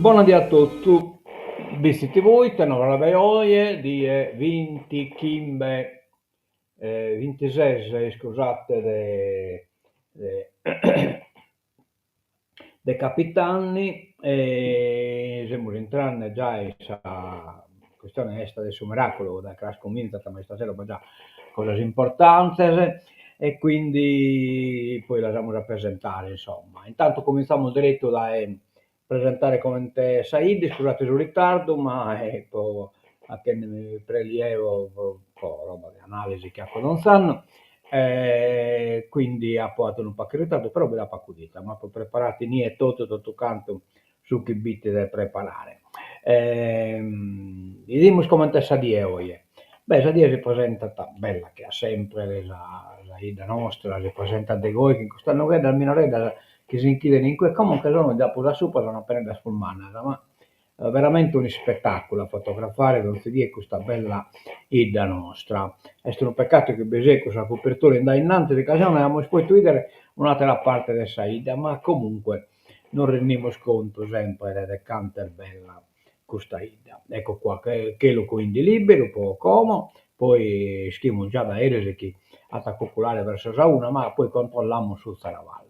Bona die a totu, Bitzi TV, ite novas de oje, die bintichimbe bintises iscusate de de capitanni e semus intrande giai in sa chistione esta de su miraculu, dae cras comintzat ma istasero b'at già cosas importantes e quindi poi las amus a presentare insomma. Intantu comintzamus deretu dae presentare comente sa 'idda, iscusate su ritardu ma po achende prelievo po roba de analisi chi apo donz'annu e quindi apo atu unu pagu 'e ritardu, però bi l'apo acudida, m'apo preparadu inie etotu totu cantu su chi b'it de preparare. Bidimus comente est sa die oje. Beh sa die si presentat bella che a sempre, sa sa 'idda nostra si presentat de goi chin custas nugheddas minoreddas chi si nch'iden in cue, como nche sono già prus a supra, sono apeneddas prus mannas, ma veramente un'ispetaculu a fotografare donzi die custa bella 'idda nostra. Est unu peccatu chi bi siet cussa copertura in dae innantis ca si no amus potidu 'idere un'atera parte de sa 'idda, ma comunque nos rendimus contu sempre de cantu est bella custa 'idda. Ecco qua, chelu quindi liberu po como, poi ischimus già dae eris chi at a cuculare verso sa una, ma poi controllamus su zaravallu.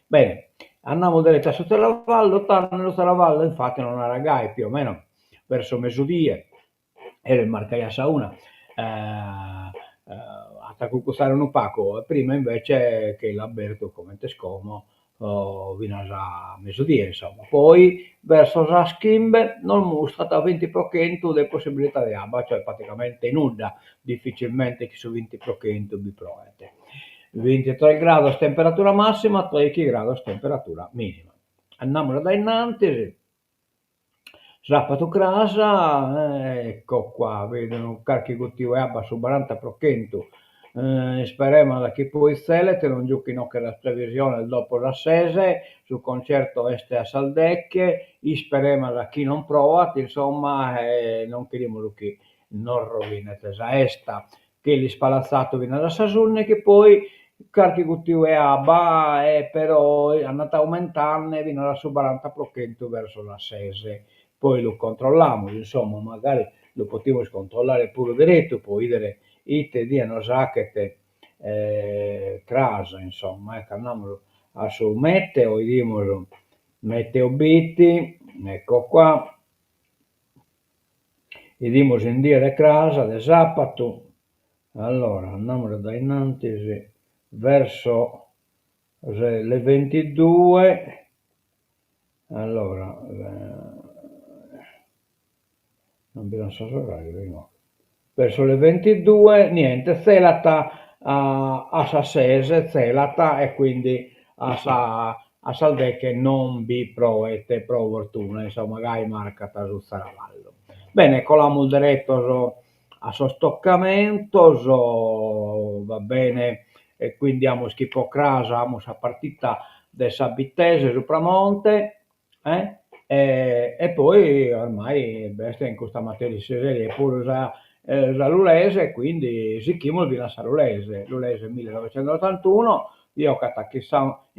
Bene, andamus deretu a su zaravallu, tando su zaravallu infati nos narat gai, più o meno verso mesudie, eris marcaiat sa una, at a cucutzare unu pagu, e prima invece chelu abertu comente est como finas a mesudie insomma, poi verso sas chimbe nos mustrat vinti pro chentu de possibilidade de abba, cioè praticamente nudda, dificilmente chi su vinti pro chentu bi proet. Bintitres grados temperatura massima, treichi grados temperatura minima. Andamus a dae innantis, sapatu cras, ecco qua, bido carchi guttiu 'e abba su baranta pro chentu, isperemus chi poi tzelet, non giuco inoghe sas previsiones dopo sas ses, su concerto est a sas deche, isperemus chi non proat, insomma, non cherimus chi nos rovinet sa 'esta chelu ispalatzadu finas a sas ùndighi, poi carchi guttiu 'e abba e però andat aumentende finas a su baranta pro chentu verso sas ses, poi lu controllamus, insomma, magari lu potimus controllare puru deretu pro 'idere ite die nos 'achet cras, insomma, ecco andamus a su meteo, 'idimus meteo Bitti, ecco qua 'Idimus in die de cras, de sàpatu, allora andamus a dae innantis verso le ventidue, allora non bi sun sos orarios inoghe, verso le ventidue, niente, tzelat a sas ses, tzelat e quindi a sa A sas deche non bi proet, pro fortuna, insomma, gai marcat su zaravallu. Bene, colamus deretos a sos tocamentos, va bene, e quindi amus chi pro cras amus sa partita de sa Bittese Supramonte, eh, e poi ormai b'est in custa matessi serie puru sa sa Lulese, quindi sichimus finas sa Lulese, Lulese millenovecentotantuno Jocat chi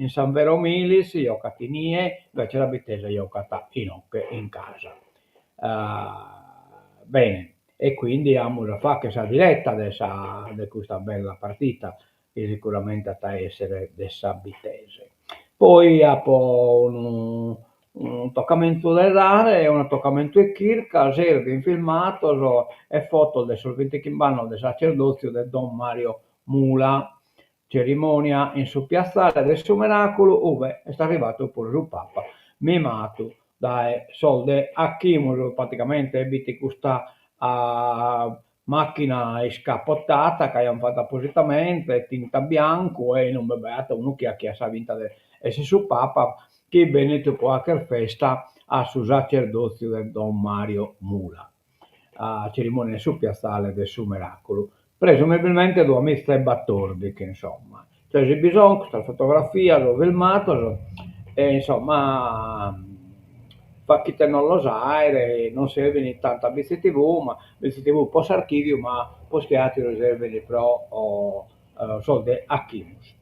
in San Vero Milis, jocat inie, invece sa Bittese jocat inoche in casa. Bene, e quindi amus a fagher sa diretta de sa de custa bella partita chi sicuramente at a essere de sa Bittese. Poi apo unu unu tocamentu de dare, unu tocamentu 'e chirca, servin filmatos e fotos de sos bintichimb'annos de sacerdotziu de Don Mario Mula, Cerimònia in su piatzale de su Meràculu ue est arrivadu puru su Papa mimadu dae sos de Achimus, praticamente b'it custa màchina iscapotata chi aiant fatu apositamente, tinta biancu e inue b'aiat unu chi 'achiat sa finta de esser su Papa chi benit pro 'acher festa a su sacerdòtziu de Don Mario Mula. A cerimònia in su piatzale de su Meràculu, presumibilmente duamiza e batòrdighi, insomma. Cioè si bi son custas fotografias o filmados e insomma fachite nos los aere, non servin tantu a Bitzi TV, ma Bitzi TV pro s'archiviu, ma prus che ateru servin pro sos de Achimus.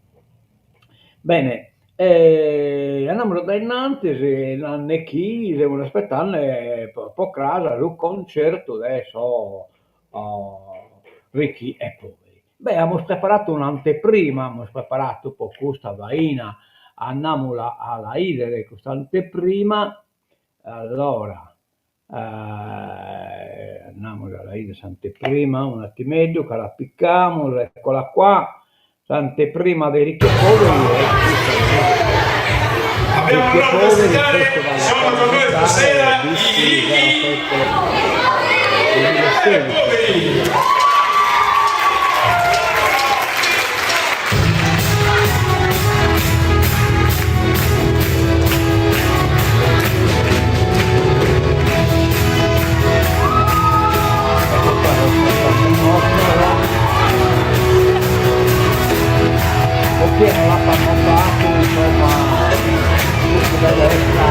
Bene. E andamus a dae innantis nande chi semus aspettande po cras su concertu de sos Ricchi e Poveri. Beh, amus preparatu un'anteprima, amus preparatu po custa faina, andamula a la 'idere custa anteprima, allora andamus a la 'idere s'anteprima, un'attimeddu ca la piccamus, eccola qua, s'anteprima de Ricchi e Poveri est custa Abbiamo Ricchi e l'onore di Poveri, presentare, Festival sono con noi parlamentare stasera i Bitzi ricchi 07 e 2016. poveri. Ecco qua sas cantones nostras. Po chie no l'apat notadu, insomma, custu de destra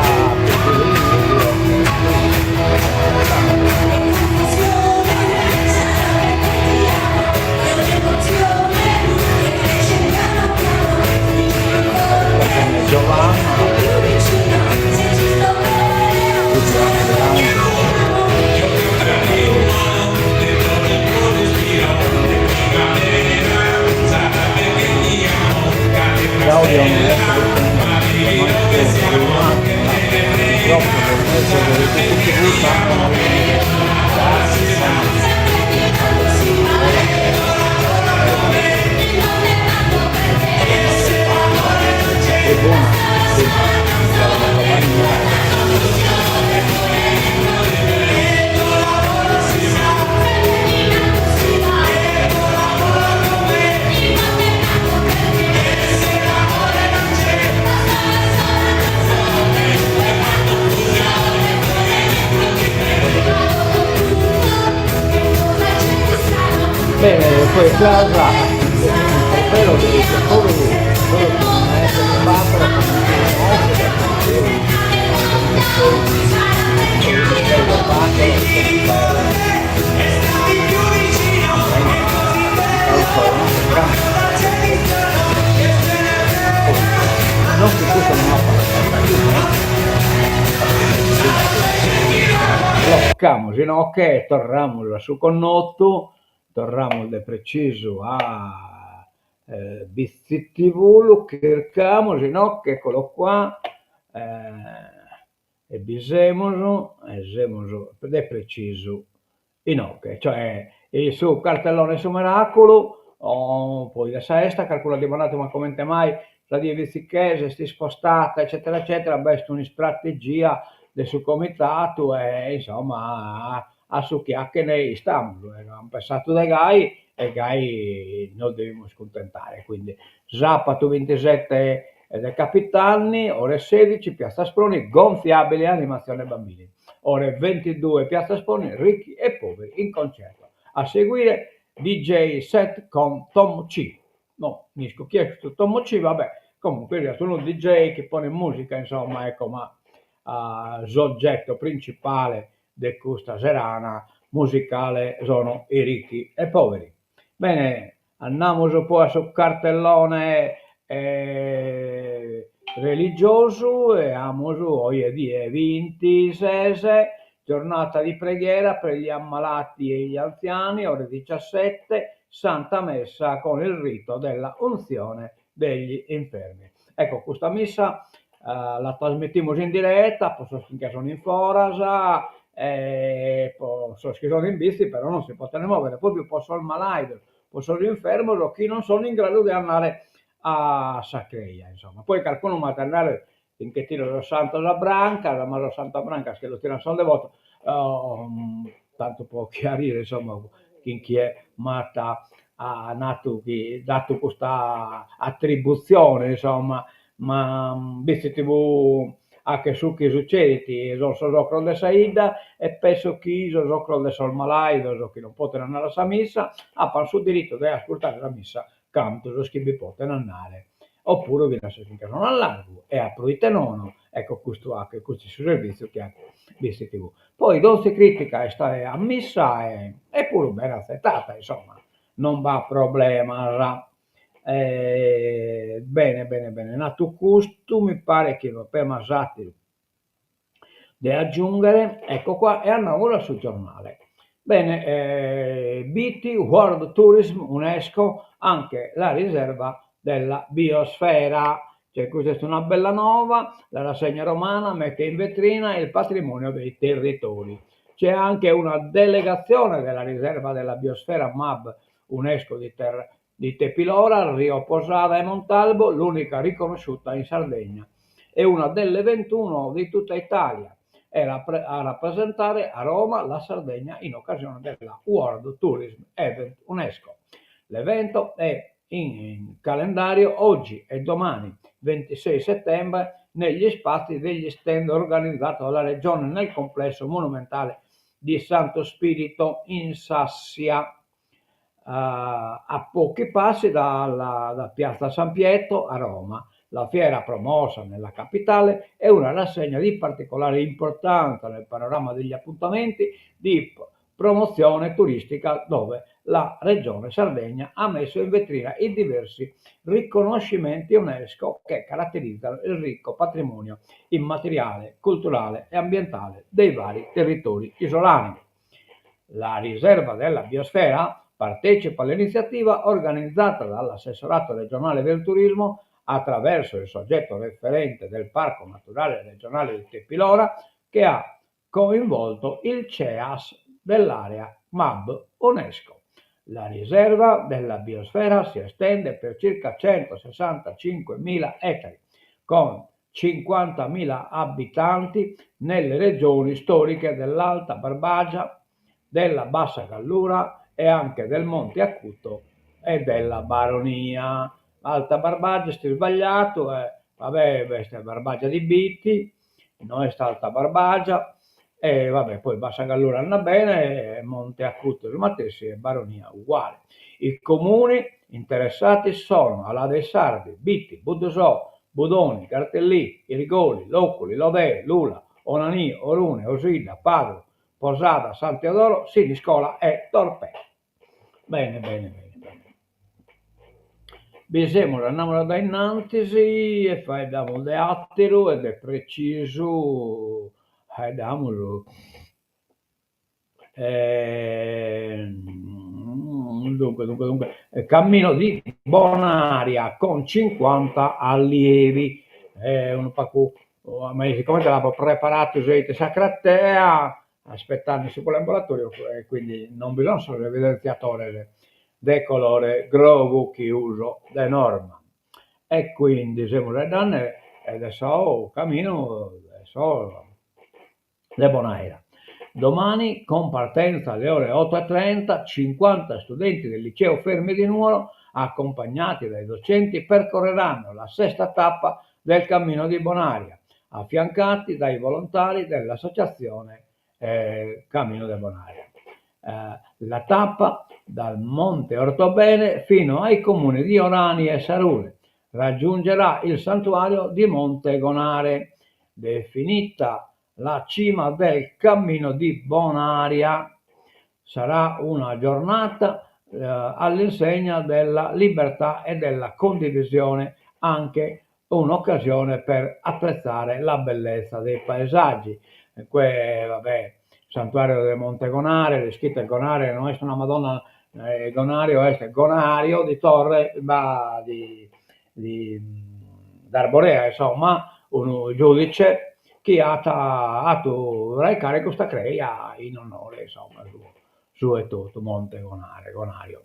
Giovanna Claudio non est Bene, poi cras trofeo de Ricchi e Poveri solu chi non est de bàtoro Non chi custu non apat Bloccamus inoche e torramus a su connotu, torramus de precisu a Bitzi TV, lu chircamus inoche, eccolo qua, e bi semus, e semus de precisu inoche, cioè in su cartellone 'e su miraculu, poi de sa 'esta, carcunu at dimandadu ma comente mai sa die bitzichesa est ispostada eccetera eccetera, b'est un'istrategia de su comitadu e insomma a su chi 'achen istamus, an pensadu de gai e gai nos devimus cuntentare, quindi sapatu bintisette de capitanni, ore sedici, Piazza Asproni, gonfiabili e animazione bambini, ore ventidue Piazza Asproni, ricchi e poveri in concerto, a seguire DJ set con Tom C. No isco chie est custu Tom C, va bè, comunque siat unu DJ chi ponet musica insomma ecco ma s'oggetto principale de custa serana musicale sono i ricchi e poveri. Bene, andamus poi a su cartellone religiosu e amus oje die bintises, giornata di preghiera per gli ammalati e gli anziani, ore diciassette, Santa Messa con il rito della unzione degli infermi. Ecco, custa missa la trasmitimus in diretta po sos chi nche sun in foras e po sos chi sun in Bitzi però non si poten mòvere, propriu po sos malàidos, po sos infermos chi non sun in gradu de andare a sa cheja, insomma. Poi carcunu m'at a narrer chi nche tiro sos santos a brancas, ma sos santos a brancas che los tiran sos devotos, tantu po chiarire insomma chin chie m'at natu chi datu custa attributzione insomma, ma Bitzi TV 'achet su chi sucedit, son sos ocros de sa 'idda e penso chi sos ocros de sos malaidos chi non poten andare a sa missa apan su dirittu de ascurtare sa missa cantu sos chi bi poten andare, oppuru finas sos chi nche sun a largu, e a proite nono, ecco custu 'achet, custu est su servitziu chi 'achet Bitzi TV. Poi donzi critica est ammissa e puru bene atzettada, insomma, non b'at problemas. Bene bene bene, natu custu mi paret chi no apemas àteru de agiùnghere, ecco qua, e andamus a su giornale. Bene, Bitti, World Tourism, Unesco, anche la riserva della biosfera. Cioè custa est una bella nova, la rassegna romana mette in vetrina il patrimonio dei territori. C'è anche una delegazione della riserva della biosfera MAB Unesco di Terra di Tepilora, Rio Posada e Montalbo, l'unica riconosciuta in Sardegna e una delle 21 di tutta Italia, a rappresentare a Roma la Sardegna in occasione della World Tourism Event Unesco. L'evento è in calendario oggi e domani, 26 settembre, negli spazi degli stand organizzato dalla Regione nel complesso monumentale di Santo Spirito in Sassia. A pochi passi dalla da Piazza San Pietro a Roma. La fiera promossa nella capitale è una rassegna di particolare importanza nel panorama degli appuntamenti di promozione turistica dove la Regione Sardegna ha messo in vetrina i diversi riconoscimenti Unesco che caratterizzano il ricco patrimonio immateriale, culturale e ambientale dei vari territori isolani. La riserva della biosfera partecipa all'iniziativa organizzata dall'assessorato regionale del turismo attraverso il soggetto referente del Parco Naturale Regionale di Tepilora che ha coinvolto il CEAS dell'area MAB Unesco. La riserva della biosfera si estende per circa 165.000 ettari, con 50.000 abitanti nelle regioni storiche dell'Alta Barbagia, della Bassa Gallura e anche del Monte Acuto e della Baronia. Alta Barbagia, est sbagliatu, eh, vabbè, est Barbagia di Bitti, no est Alta Barbagia, e vabbè, poi Bassa Gallura andat bene, Monte Acuto su matessi e Baronia uguale. I comuni interessati sono Alà dei Sardi, Bitti, Buddusò, Budoni, Gartellì, Irgoli, Loculi, Lodè, Lula, Onanì, Orune, Osidda, Padru, Posada, San Teodoro, Siniscola e Torpè. Bene, bene, bene, bene. Bi semus, andamus a dae innantis e faeddamus de àteru e de precisu faeddamus Dunque, dunque, dunque, Cammino di Bonaria con 50 allievi, unu pagu, ma sicomente l'apo preparadu seite sa cratea, aspettande su poliambulatorio e quindi non bi sun sos evidentziatores de colore grogu chi uso de norma e quindi semus faeddende de su caminu de sos de Bonaera. Domani, con partenza alle ore 8.30, 50 studenti del liceo Fermi di Nuoro, accompagnati dai docenti, percorreranno la sesta tappa del Cammino di Bonaria, affiancati dai volontari dell'associazione eh, Cammino de Bonaria. Eh, la tappa dal Monte Ortobene fino ai comuni di Orani e Sarule raggiungerà il santuario di Monte Gonare, definita la cima del Cammino di Bonaria. Sarà una giornata eh, all'insegna della libertà e della condivisione, anche un'occasione per apprezzare la bellezza dei paesaggi. Que, vabbè, Santuario de Monte Gonare, l'ischite Gonare no est una Madonna, eh, Gonario est Gonario di Torre, ma di, di d'Arborea, insomma, unu giudice chi at 'atu fraicare custa creja in onore, insomma, suo, suo etotu, Monte Gonare, Gonario.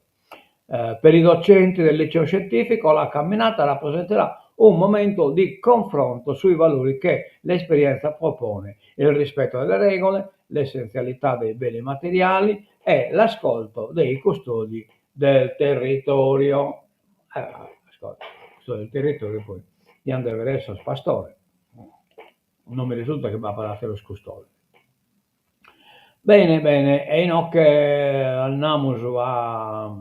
Per i docenti del liceo scientifico la camminata rappresenterà un momento di confronto sui valori che l'esperienza propone, il rispetto delle regole, l'essenzialità dei beni materiali e l'ascolto dei custodi del territorio. Ascolta, custodi del territorio poi diant dever esser sos pastores. Non mi risulta chi b'apat ateros custodes. Bene bene, e inoghe andamus a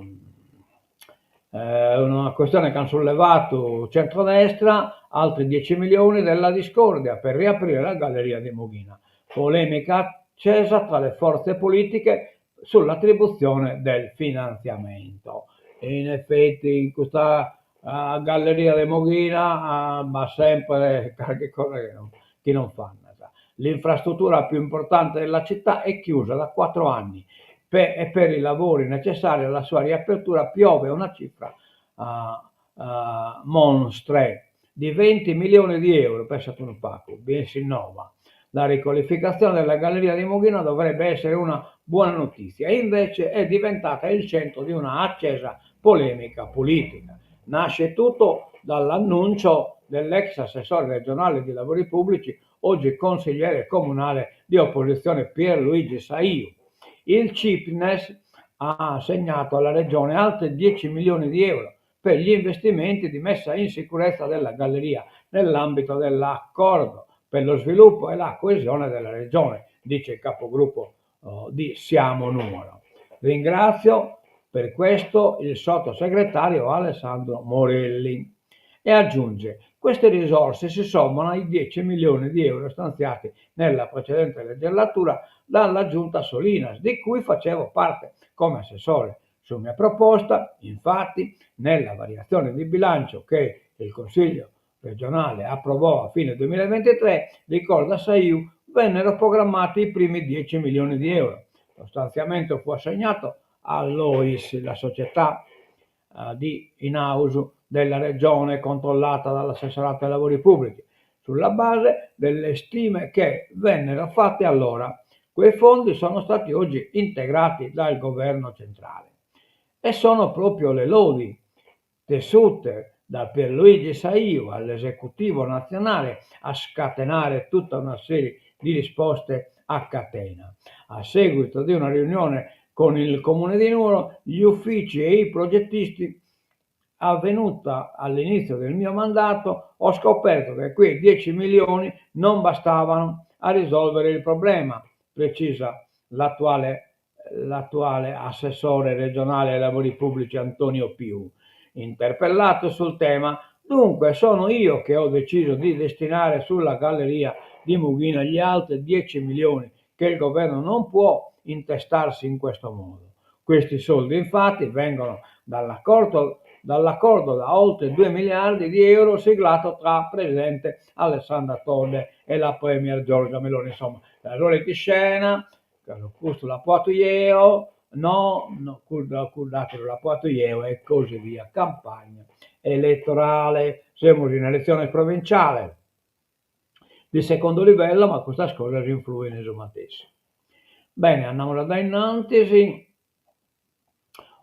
una questione chi an sullevadu centrodestra, altri dieci milioni della discordia per riaprire la galleria di Mughina. Polemica accesa tra le forze politiche sull'attribuzione del finanziamento. In effetti in custa. A Galleria de Moghina b'at semper carchi cosa chi non andat. L'infrastruttura più importante della città è chiusa da quattro anni e per i lavori necessari alla sua riapertura piove una cifra monstre di 20 milioni di euro, pensat unu pagu, bensì nova. La riqualificazione della Galleria di Moghina dovrebbe essere una buona notizia e invece è diventata il centro di una accesa polemica politica. Nasce tutto dall'annuncio dell'ex assessore regionale di lavori pubblici, oggi consigliere comunale di opposizione Pierluigi Saiu. Il CIPNES ha assegnato alla regione altri 10 milioni di euro per gli investimenti di messa in sicurezza della galleria nell'ambito dell'accordo per lo sviluppo e la coesione della regione, dice il capogruppo di Siamo Nuoro. Ringrazio per questo il sottosegretario Alessandro Morelli. E aggiunge, queste risorse si sommano ai 10 milioni di euro stanziati nella precedente legislatura dalla giunta Solinas, di cui facevo parte come assessore. Su mia proposta, infatti, nella variazione di bilancio che il Consiglio regionale approvò a fine 2023, ricorda Saiu, vennero programmati i primi 10 milioni di euro. Lo stanziamento fu assegnato all'OIS, la società di in house della regione controllata dall'assessorato ai lavori pubblici, sulla base delle stime che vennero fatte allora. Quei fondi sono stati oggi integrati dal governo centrale. E sono proprio le lodi tessute da Pierluigi Saiu all'esecutivo nazionale a scatenare tutta una serie di risposte a catena. A seguito di una riunione con il Comune di Nuoro, gli uffici e i progettisti avvenuta all'inizio del mio mandato, ho scoperto che quei 10 milioni non bastavano a risolvere il problema, precisa l'attuale l'attuale assessore regionale ai lavori pubblici Antonio Piu. Interpellato sul tema, dunque sono io che ho deciso di destinare sulla galleria di Mughina gli altri 10 milioni che il governo non può intestarsi in questo modo. Questi soldi infatti vengono dall'accordo dall'accordo da oltre 2 miliardi di euro siglato tra presidente Alessandra Todde e la premier Giorgia Meloni. Insomma, la solita scena, custu l'apo 'atu jeo, no, no, cudd'ateru l'apo 'atu jeo e così via. Campagna elettorale, semus in eletziones provinciales di secondo livello, ma custas cosas influin su matessi. Bene, andamus a dae innantis.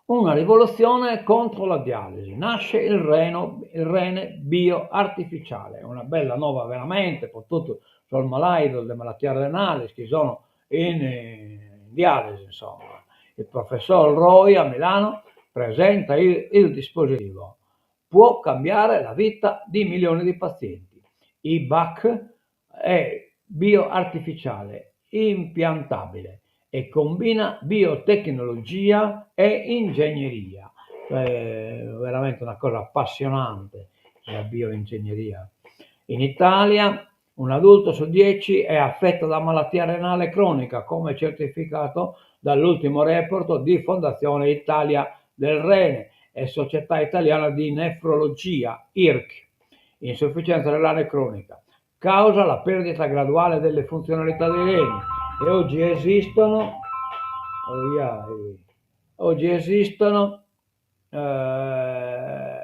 Una rivoluzione contro la dialisi, nasce il reno, il rene bioartificiale, una bella nova veramente pro totu sos malaidos de malattias renales chi sono in dialisi insomma. Il professor Roy a Milano presenta il, il dispositivo, può cambiare la vita di milioni di pazienti. IBAC è bioartificiale, impiantabile e combina biotecnologia e ingegneria. È veramente una cosa appassionante la bioingegneria. In Italia un adulto su 10 è affetto da malattia renale cronica, come certificato dall'ultimo report di Fondazione Italia del Rene e Società Italiana di Nefrologia, IRC. Insufficienza renale cronica causa la perdita graduale delle funzionalità dei reni e oggi esistono, oggi esistono, eh,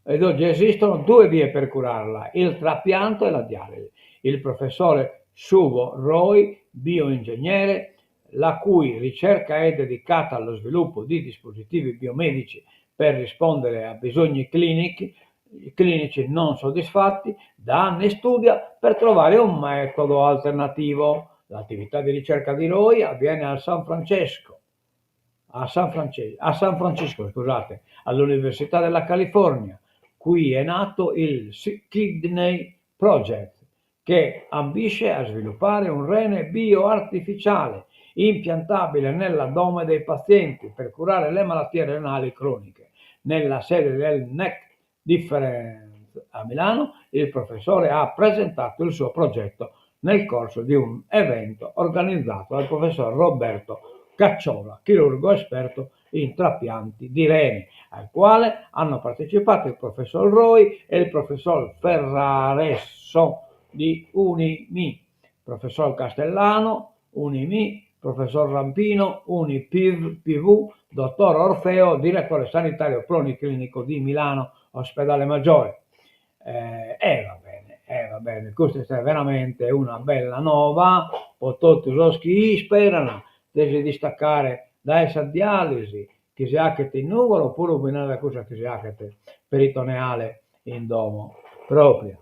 ed oggi esistono due vie per curarla, il trapianto e la dialisi. Il professore Suvo Roy, bioingegnere, la cui ricerca è dedicata allo sviluppo di dispositivi biomedici per rispondere a bisogni clinici, clinici non soddisfatti, da anni studia per trovare un metodo alternativo. L'attività di ricerca di Roy avviene al San Francesco, a San, France, a San Francisco, scusate, all'Università della California. Qui è nato il Kidney Project, che ambisce a sviluppare un rene bioartificiale impiantabile nell'addome dei pazienti per curare le malattie renali croniche. Nella sede del NEC Difference a Milano, il professore ha presentato il suo progetto nel corso di un evento organizzato dal professor Roberto Cacciola, chirurgo esperto In trapianti di reni, al quale hanno partecipato il professor Roi e il professor Ferraresso di Unimi, professor Castellano, Unimi, professor Rampino, Unipiv PV, dottor Orfeo, direttore sanitario Policlinico di Milano, Ospedale Maggiore. E va bene, e va bene, custa est veramente una bella nova po totu sos chi isperan de si distacare dae sa dialisi chi si 'achet in Nùgoro opuru finas dae cussa chi si 'achet peritoneale in domo propria.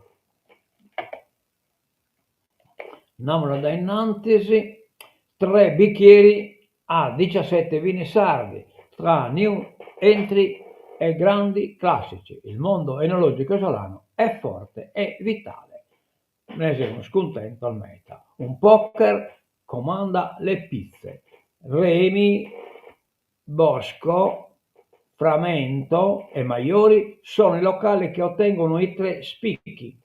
Andamus a dae innantis, Tre bicchieri a diciassette vini sardi, tra new entry e grandi classici, il mondo enologico isolano è forte e vitale. Ne semus cuntentos meda. Un poker comanda le pizze, Remi, Bosco, Framento e Maiori sono i locali che ottengono i tre spicchi.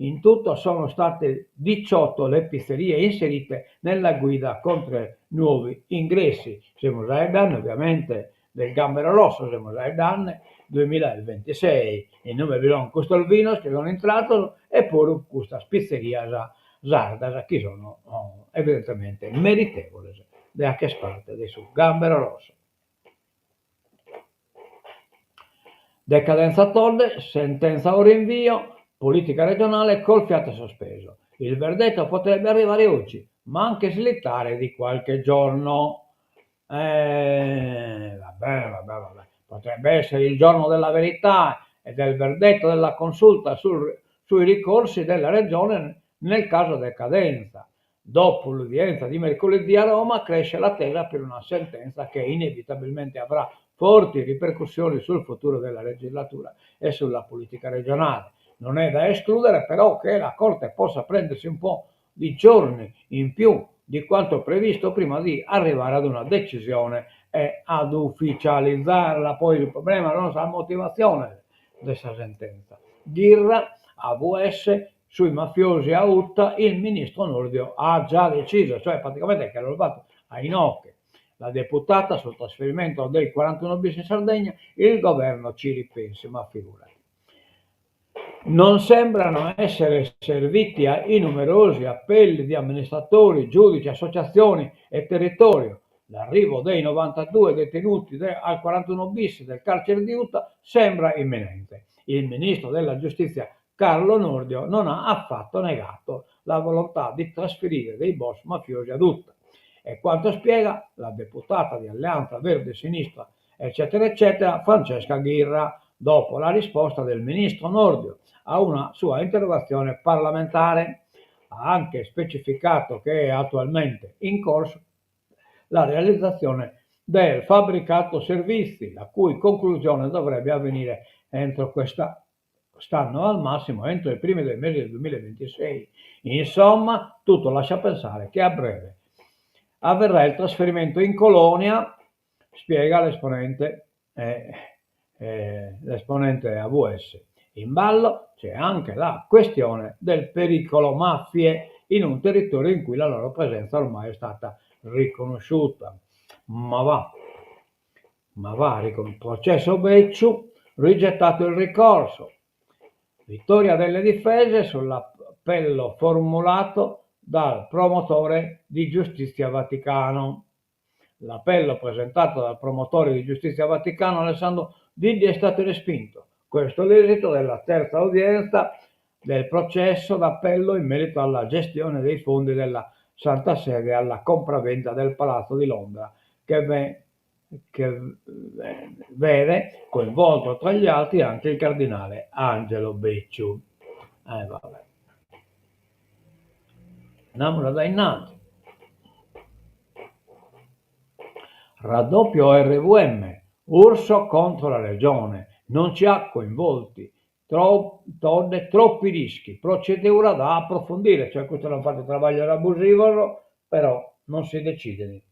In tutto sono state 18 le pizzerie inserite nella guida con tre nuovi ingressi. Semus faeddende ovviamente del Gambero Rosso, semus faeddende duemilaventisei, inue bi sono custos binos chi sono intrados e puru custas pizzerias sardas chi sono evidentemente meritèvoles de 'acher parte de su Gambero Rosso. Decadenza Todde, sentenza o rinvio, politica regionale col fiato sospeso. Il verdetto potrebbe arrivare oggi, ma anche slittare di qualche giorno. Eh, vabbè, vabbè, vabbè. Potrebbe essere il giorno della verità e del verdetto della consulta sul, sui ricorsi della regione nel caso decadenza. Dopo l'udienza di mercoledì a Roma cresce l'attesa per una sentenza che inevitabilmente avrà forti ripercussioni sul futuro della legislatura e sulla politica regionale. Non è da escludere però che la Corte possa prendersi un po' di giorni in più di quanto previsto prima di arrivare ad una decisione e ad ufficializzarla. Poi il problema non sa motivazione de sa sentenza. Ghirra, AVS, sui mafiosi a Uta il ministro Nordio ha già deciso, cioè praticamente che l'ho fatto a inoghe. La deputata sul trasferimento del 41 bis in Sardegna, il governo ci ripensi, ma figurati. Non sembrano essere serviti i numerosi appelli di amministratori, giudici, associazioni e territorio. L'arrivo dei 92 detenuti al 41 bis del carcere di Uta sembra imminente. Il ministro della giustizia Carlo Nordio non ha affatto negato la volontà di trasferire dei boss mafiosi ad Uta. È quanto spiega la deputata di Alleanza Verde Sinistra, eccetera, eccetera, Francesca Ghirra, dopo la risposta del ministro Nordio a una sua interrogazione parlamentare. Ha anche specificato che è attualmente in corso la realizzazione del fabbricato servizi, la cui conclusione dovrebbe avvenire entro quest'anno al massimo entro i primi dei mesi del 2026. Insomma, tutto lascia pensare che a breve avverrà il trasferimento in colonia, spiega l'esponente eh, eh, l'esponente AVS. In ballo c'è anche la questione del pericolo mafie in un territorio in cui la loro presenza ormai è stata riconosciuta. Ma va, ma va, processo Becciu, rigettato il ricorso. Vittoria delle difese sull'appello formulato dal promotore di Giustizia Vaticano. L'appello presentato dal promotore di Giustizia Vaticano Alessandro Diddi è stato respinto. Questo è l'esito della terza udienza del processo d'appello in merito alla gestione dei fondi della Santa Sede alla compravendita del Palazzo di Londra, che, ve, che vede coinvolto tra gli altri anche il cardinale Angelo Becciu. Eh, vabbè. Andiamo da innanzi. Raddoppio RVM, Urso contro la regione, non ci ha coinvolti, Todde troppi rischi, procedura da approfondire, cioè questo l'hanno fatto travagliare abusivo, però non si decide.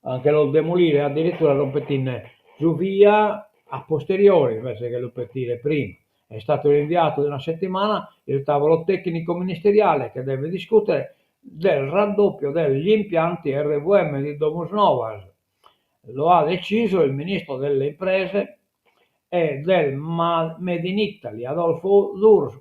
Anche lo demolire addirittura rompetine su via a posteriori invece che lo petire prima. È stato rinviato di una settimana il tavolo tecnico ministeriale che deve discutere del raddoppio degli impianti RVM di Domusnovas. Lo ha deciso il ministro delle Imprese e del Made in Italy, Adolfo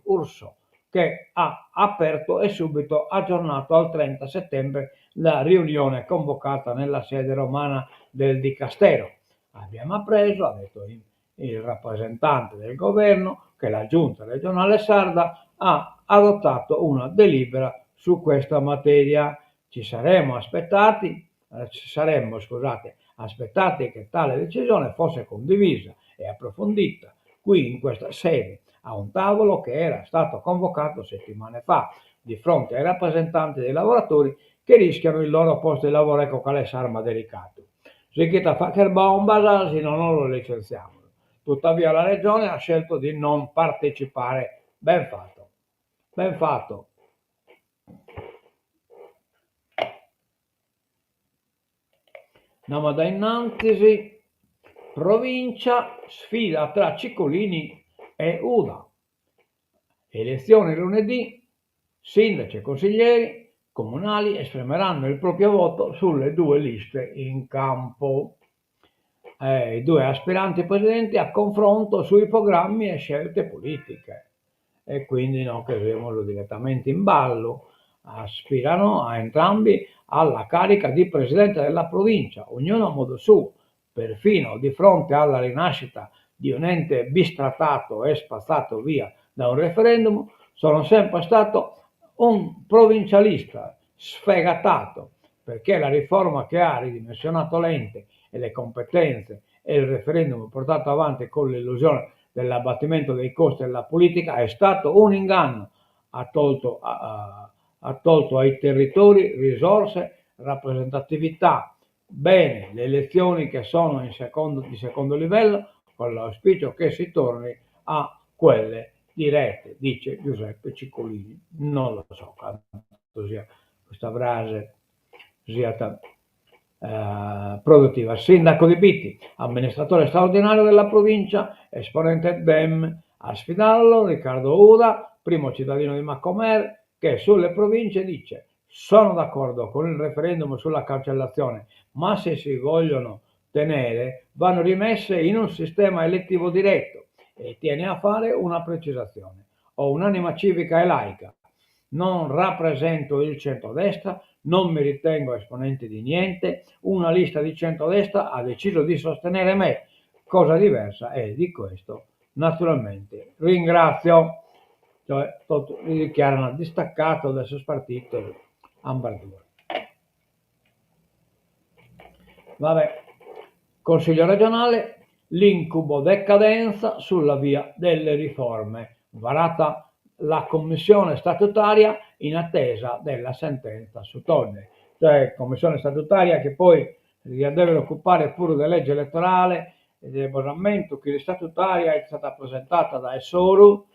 Urso, che ha aperto e subito aggiornato al 30 settembre la riunione convocata nella sede romana del Dicastero. Abbiamo appreso, ha detto il rappresentante del governo, che la giunta regionale sarda ha adottato una delibera su questa materia. Ci saremmo aspettati, ci saremmo, scusate, aspettati che tale decisione fosse condivisa e approfondita qui in questa sede, a un tavolo che era stato convocato settimane fa, di fronte ai rappresentanti dei lavoratori che rischiano il loro posto di lavoro, ecco cale est s'arma de ricatu. Sighite a fagher bombas, si nono los licentziamus. Tuttavia la Regione ha scelto di non partecipare. Ben fatto. Ben fatto. Andiamo dae innantis, Provincia, sfida tra Cicolini e Uda. Elezioni lunedì, sindaci e consiglieri comunali esprimeranno il proprio voto sulle due liste in campo. I due aspiranti presidenti a confronto sui programmi e scelte politiche. E quindi no che semus direttamente in ballu, aspirano a entrambi alla carica di presidente della provincia, ognuno a modo suo, perfino di fronte alla rinascita di un ente bistrattato e spazzato via da un referendum, sono sempre stato un provincialista sfegatato, perché la riforma che ha ridimensionato l'ente e le competenze e il referendum portato avanti con l'illusione dell'abbattimento dei costi della politica è stato un inganno, ha tolto, ha, ha tolto ai territori risorse, rappresentatività. Bene le elezioni che sono in secondo, di secondo livello, con l'auspicio che si torni a quelle dirette, dice Giuseppe Cicolini. Non lo so quanto sia questa frase sia eh, produttiva. Sindaco di Bitti, amministratore straordinario della provincia, esponente Dem, a sfidarlo Riccardo Uda, primo cittadino di Macomer, che sulle province dice sono d'accordo con il referendum sulla cancellazione, ma se si vogliono tenere vanno rimesse in un sistema elettivo diretto e tiene a fare una precisazione. Ho un'anima civica e laica, non rappresento il centrodestra, non mi ritengo esponente di niente, una lista di centrodestra ha deciso di sostenere me, cosa diversa e di questo naturalmente ringrazio. Cioè, totu dichiarano distaccato de sos partidos ambas duas. Vabbè. Consiglio regionale, l'incubo decadenza sulla via delle riforme. Varata la commissione statutaria in attesa della sentenza su Todde. Cioè, commissione statutaria che poi si diat dèvere ocupare puru de legge elettorale e de bos ammento chi s'istatutaria est istada presentata dae Soru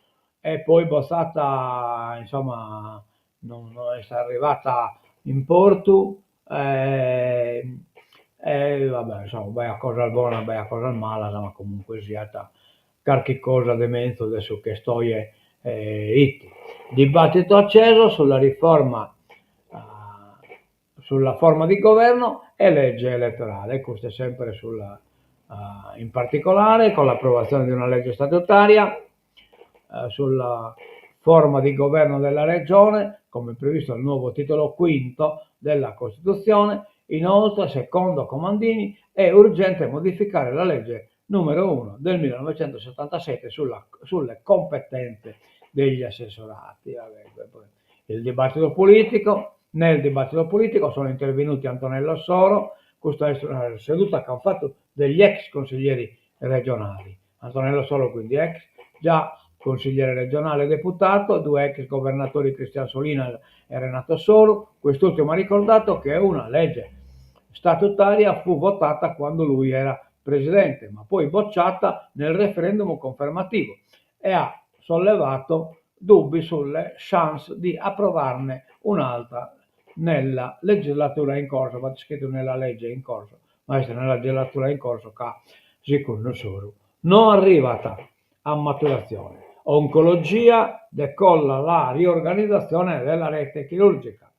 e poi botzata, insomma, non no est arrivata in portu e e va bè, insomma, b'aiat cosas bonas, b'aiat cosas malas, ma comunque siat carchi cosa de menzus de su ch'est oje ite. Dibattito acceso sulla riforma sulla forma di governo e legge elettorale, custu est sempre sulla in particolare con l'approvazione di una legge statutaria sulla forma di governo della Regione, come previsto dal nuovo titolo quinto della Costituzione. Inoltre, secondo Comandini, è urgente modificare la legge numero 1 del 1977 sulla, sulle competenze degli assessorati. Il dibattito politico, nel dibattito politico sono intervenuti Antonello Soro, custa est una seduta chi ant fatu degli ex consiglieri regionali, Antonello Soro quindi ex già consigliere regionale e deputato, due ex governatori Christian Solinas e Renato Soru, quest'ultimo ha ricordato che una legge statutaria fu votata quando lui era presidente, ma poi bocciata nel referendum confermativo e ha sollevato dubbi sulle chance di approvarne un'altra nella legislatura in corso, b'at iscritu nella legge in corso, ma est nella legislatura in corso ca segundu Soru no arrivat a maturatzione. Oncologia, decolla la riorganizzazione della rete chirurgica.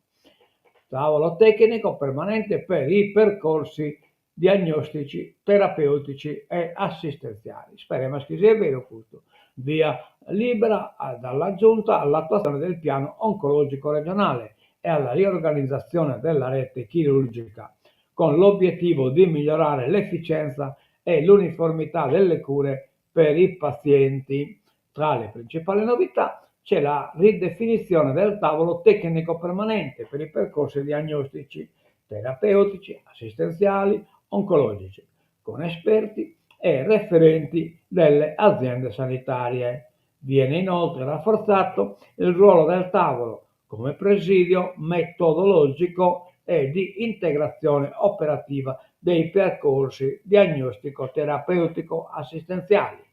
Tavolo tecnico permanente per i percorsi. diagnostici, terapeutici e assistenziali. Speremas chi siat beru custu. Via libera dalla Giunta all'attuazione del piano oncologico regionale e alla riorganizzazione della rete chirurgica, con l'obiettivo di migliorare l'efficienza e l'uniformità delle cure per i pazienti. Tra le principali novità c'è la ridefinizione del tavolo tecnico permanente per i percorsi diagnostici, terapeutici, assistenziali, oncologici, con esperti e referenti delle aziende sanitarie. Viene inoltre rafforzato il ruolo del tavolo come presidio metodologico e di integrazione operativa dei percorsi diagnostico-terapeutico-assistenziali,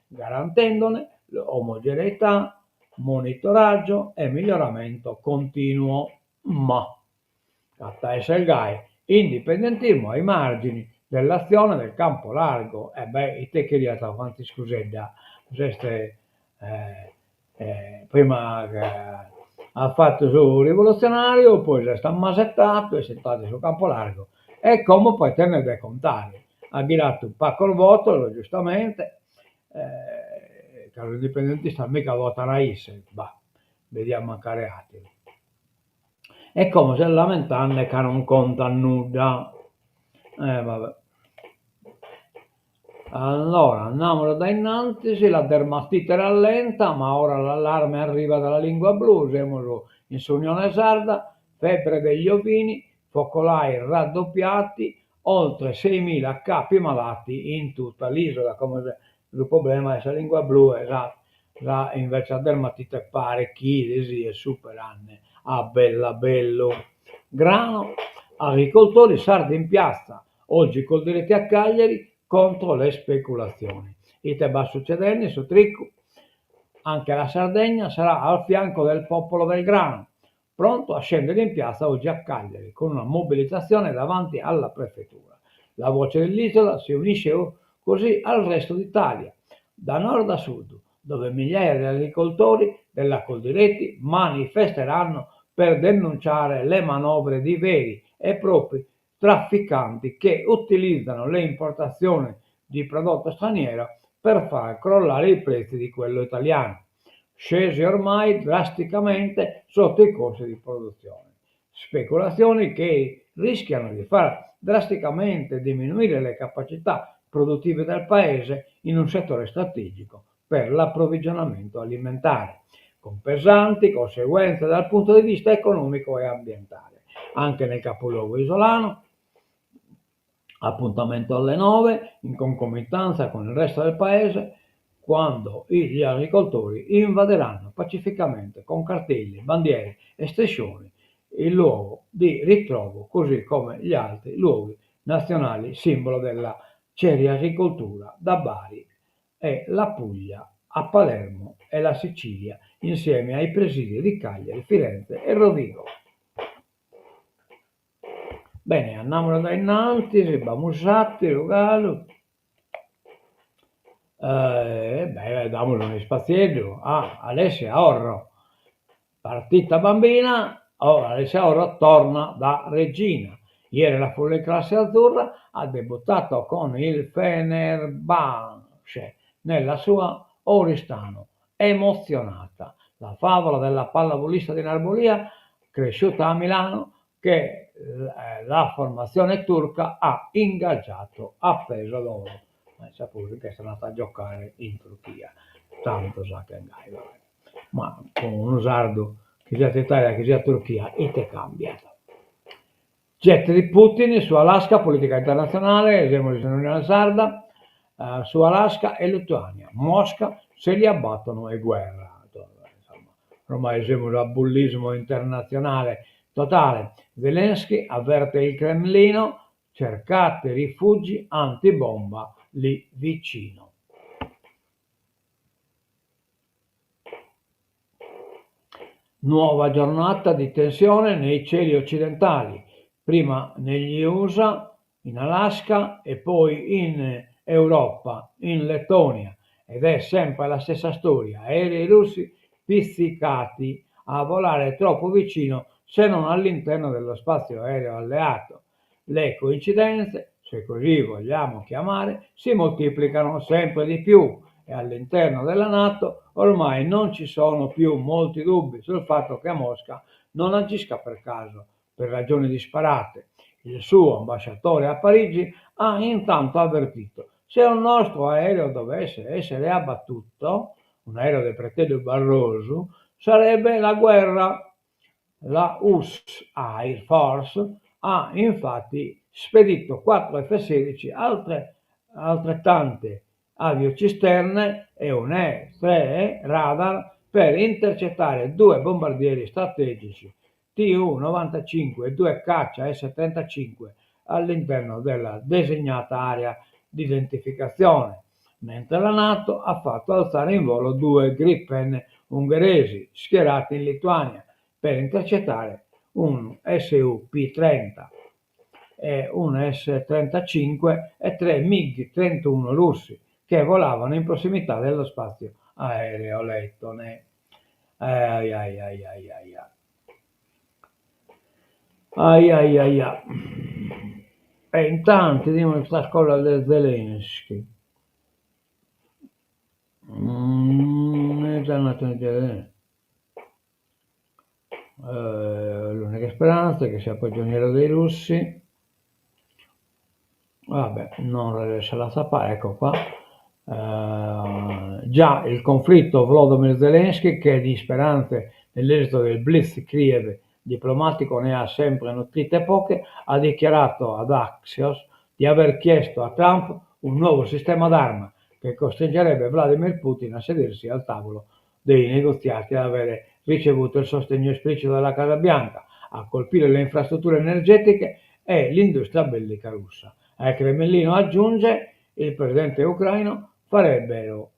garantendone omogeneità, monitoraggio e miglioramento continuo. Ma at a esser gai, indipendentismo ai margini dell'azione del campo largo. E beh, ite cheriat Frantziscu Sedda, s'est prima at fatu su rivolutzionariu, poi s'est ammasettadu, est intradu in su campo largo e como pretendet de contare. At ghiradu pagos votos, giustamente, ca sos indipendentistas mica votan a isse, bah, bi diat mancare ateru. E como s'est lamentende ca non contat nudda. E va Allora, andamus dae innantis, la dermatite rallenta, ma ora l'allarme arriva dalla lingua blu, semus in s'Unione Sarda, febbre degli ovini, focolai raddoppiati, oltre seimila capi malati in tutta l'isola, como su problema est sa lingua blu e sa sa invece sa dermatite paret chi si siet superande a bellu a bellu. Grano, agricoltori sardi in piazza, oggi Coldiretti a Cagliari contro le speculazioni. Ite b'at sucedende in su tricu? Anche la Sardegna sarà al fianco del popolo del grano, pronto a scendere in piazza oggi a Cagliari con una mobilitazione davanti alla prefettura. La voce dell'isola si unisce così al resto d'Italia, da nord a sud, dove migliaia di agricoltori della Coldiretti manifesteranno per denunciare le manovre di veri e propri trafficanti che utilizzano le importazioni di prodotto straniero per far crollare i prezzi di quello italiano, scesi ormai drasticamente sotto i costi di produzione. Speculazioni che rischiano di far drasticamente diminuire le capacità produttive del Paese in un settore strategico per l'approvvigionamento alimentare, con pesanti conseguenze dal punto di vista economico e ambientale. Anche nel capoluogo isolano, appuntamento alle 9, in concomitanza con il resto del paese, quando gli agricoltori invaderanno pacificamente con cartelli, bandiere e striscioni il luogo di ritrovo, così come gli altri luoghi nazionali simbolo della ceriagricoltura, da Bari e la Puglia a Palermo e la Sicilia, insieme ai presidi di Cagliari, Firenze e Rovigo. Bene, andamus dae innantis, b'amus àteru galu. E beh, damus un'ispatzieddu a Alessia Orro. Partita bambina, ora Alessia Orro torna da regina. Ieri la fuoriclasse azzurra ha debuttato con il Fenerbahce nella sua Oristano, emozionata. La favola della pallavolista di Narbolia, cresciuta a Milano, che la formazione turca ha ingaggiato a peso d'oro. Ma puru che est andata a giocare in Turchia, tanto sa che gai, vabbè. Ma po unu sardu chi siat Italia chi siat Turchia ite cambiat? Jet di Putin su Alaska, politica internatzionale, semus in s'Unione Sarda, su Alaska e Lituania, Mosca, se li abbattono è guerra. Insomma, ormai semus a bullismo internatzionale totale. Zelensky avverte il Cremlino, cercate rifugi antibomba lì vicino. Nuova giornata di tensione nei cieli occidentali, prima negli USA, in Alaska e poi in Europa, in Lettonia. Ed è sempre la stessa storia, aerei russi pizzicati a volare troppo vicino se non all'interno dello spazio aereo alleato. Le coincidenze. se così vogliamo chiamare, si moltiplicano sempre di più e all'interno della Nato ormai non ci sono più molti dubbi sul fatto che Mosca non agisca per caso, per ragioni disparate. Il suo ambasciatore a Parigi ha intanto avvertito, se un nostro aereo dovesse essere abbattuto, un aereo de Preteddu Barrosu, sarebbe la guerra. La Us Air Force ha infatti spedito 4 F-16, altre altrettante aviocisterne e un E-3 radar per intercettare due bombardieri strategici Tu-95 e due caccia S-35 all'interno della designata area di identificazione, mentre la Nato ha fatto alzare in volo due Gripen ungheresi schierati in Lituania per intercettare un Su-P-30 e un S-35 e tre MiG-31 russi che volavano in prossimità dello spazio aereo lettone. Ai ai ai ai ai ai. Ai ai ai ai. E intanto bidimus custa cosa de Zelensky. L'unica speranza è che sia prigioniero dei russi. Vabbè, non resesse a zappare, ecco qua. Già il conflitto Volodymyr Zelensky, che di speranze nell'esito del Blitzkrieg diplomatico ne ha sempre nutrite poche, ha dichiarato ad Axios di aver chiesto a Trump un nuovo sistema d'arma che costringerebbe Vladimir Putin a sedersi al tavolo dei negoziati e avere ricevuto il sostegno esplicito della Casa Bianca a colpire le infrastrutture energetiche e l'industria bellica russa. Al Cremlino, aggiunge il presidente ucraino, farebbero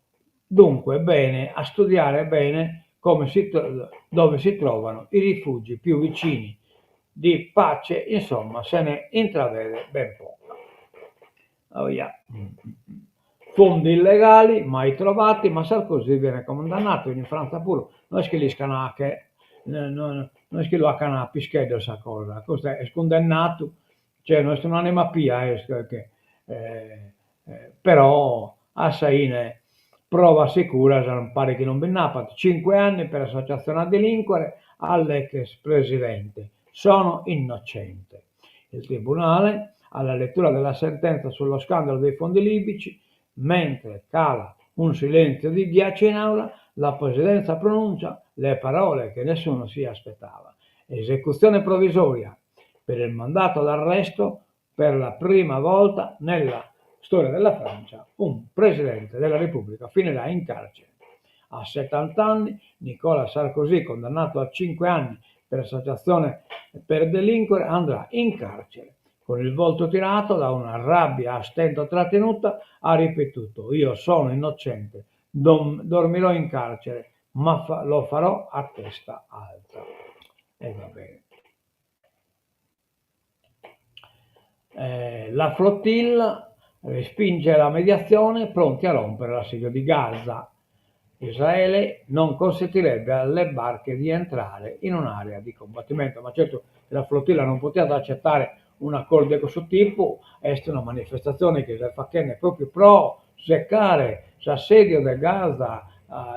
dunque bene a studiare bene come si dove si trovano i rifugi più vicini. Di pace, insomma, se ne intravede ben poca. Oh yeah. Fondi illegali, mai trovati, ma Sarkozy viene condannato in Frantza puru. No est chi l'iscan che, no est chi lu 'acan a pischeddos sa cosa, custu est cundennatu, cioè no est un'anima pia est che però a sa 'ine provas sicuras paret chi non bi nd'apat, cinque anni per associazione a delinquere all'ex presidente, sono innocente. Il tribunale, alla lettura della sentenza sullo scandalo dei fondi libici, mentre cala un silenzio di ghiaccio in aula, la presidenza pronuncia le parole che nessuno si aspettava. Esecuzione provvisoria per il mandato d'arresto per la prima volta nella storia della Francia un presidente della Repubblica finirà in carcere. A 70 anni Nicolas Sarkozy, condannato a 5 anni per associazione per delinquere, andrà in carcere. Con il volto tirato da una rabbia a stento trattenuta, ha ripetuto: io sono innocente, dormirò in carcere, ma lo farò a testa alta. E va bene. La flottilla respinge la mediazione, pronti a rompere l'assedio di Gaza. Israele non consentirebbe alle barche di entrare in un'area di combattimento, ma certo la flottilla non poteva accettare un accordo di questo tipo, est una manifestazione chi s'est fachende propriu pro secare s'assedio de Gaza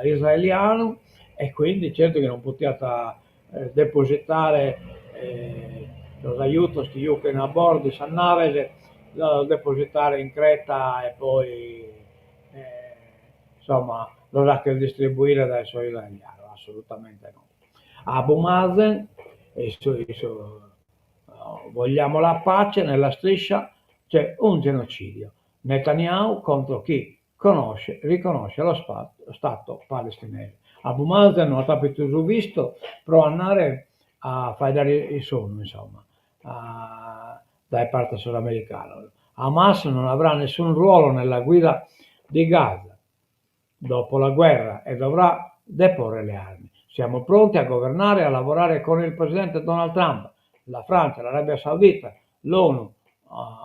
israelianu e quindi certo chi non potiat depositare sos aiutos chi juchen a bordo in sas naves, los depositare in Creta e poi insomma los 'acher distribuire dae sos israelianos, assolutamente no. Abu Mazen e su issu vogliamo la pace nella striscia c'è un genocidio. Netanyahu contro chi conosce, riconosce lo Stato palestinese. Abu Mazen no at apitu su visto pro andare a faeddare in s'ONU, insomma, dae parte de sos americanos. Hamas non avrà nessun ruolo nella guida di Gaza dopo la guerra e dovrà deporre le armi. Siamo pronti a governare e a lavorare con il presidente Donald Trump, la Francia, l'Arabia Saudita, l'ONU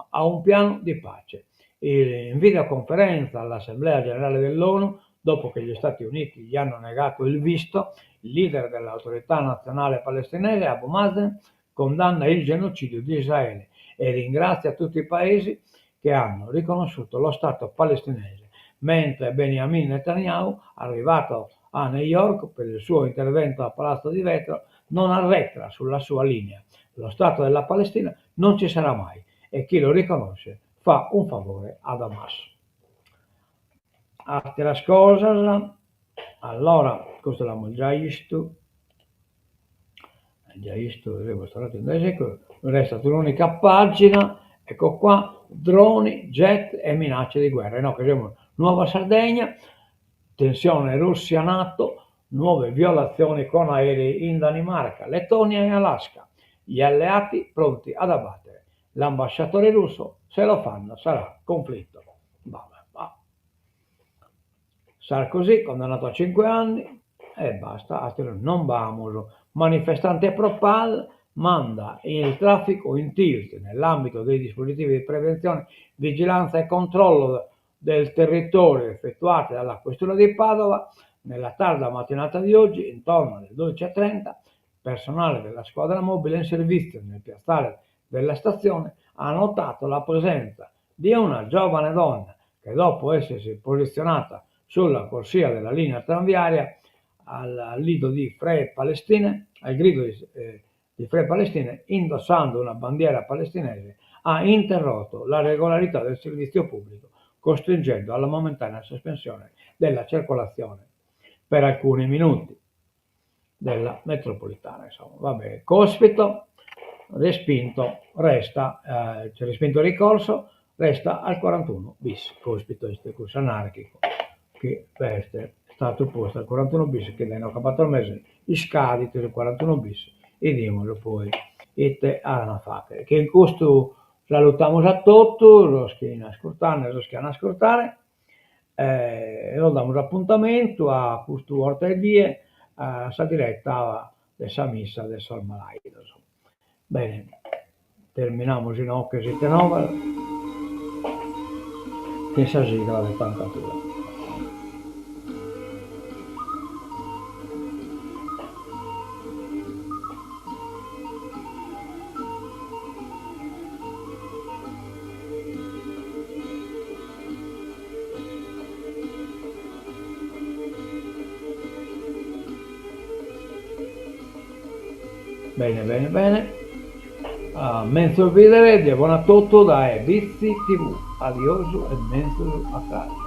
a un piano di pace. In videoconferenza all'Assemblea Generale dell'ONU, dopo che gli Stati Uniti gli hanno negato il visto, il leader dell'autorità nazionale palestinese, Abu Mazen, condanna il genocidio di Israele e ringrazia tutti i paesi che hanno riconosciuto lo Stato palestinese, mentre Benjamin Netanyahu, arrivato a New York per il suo intervento a Palazzo di Vetro, non arretra sulla sua linea, lo Stato della Palestina non ci sarà mai e chi lo riconosce fa un favore ad Hamas. Àteras cosas, allora, custu l'amus giai 'istu, giai 'istu, semus torrados in dae segus, restat un'ùnica pàgina, ecco qua, droni, jet e minacce di guerra, inoghe semus Nuova Sardegna, tensione Russia-Nato, nuove violazioni con aerei in Danimarca, Lettonia e Alaska, gli alleati pronti ad abbattere l'ambasciatore russo, se lo fanno sarà conflitto. Sarkozy condannato a 5 anni e basta, àteru non b'amus. Manifestante pro Pal manda il traffico in tilt nell'ambito dei dispositivi di prevenzione, vigilanza e controllo del territorio effettuati dalla Questura di Padova nella tarda mattinata di oggi, intorno alle 12.30, personale della squadra mobile in servizio nel piazzale della stazione ha notato la presenza di una giovane donna che dopo essersi posizionata sulla corsia della linea tranviaria al lido di Free Palestine, al grido di, eh, di Free Palestine, indossando una bandiera palestinese, ha interrotto la regolarità del servizio pubblico, costringendo alla momentanea sospensione della circolazione per alcuni minuti della metropolitana. Insomma, va bene. Cospito, respinto, resta, eh, cioè respinto il ricorso, resta al 41 bis. Cospito est cussu anarchico chi est statu postu al 41 bis, chi dae inoghe a bator meses iscadit su 41 bis, 'idimus poi ite an a fagher. Chin custu salutamus a totu sos chi 'in ascurtande e sos chi an a ascurtare e nos damus apuntamentu a custu 'orta 'e die a sa diretta de sa missa de sos malaidos. Bene, terminamus inoghe s'Ite Novas chin sa sigla de Tancatura. Bene bene bene, a menzus bidere, die bona a totu dae Bitzi TV. Adiosu e menzus a cras.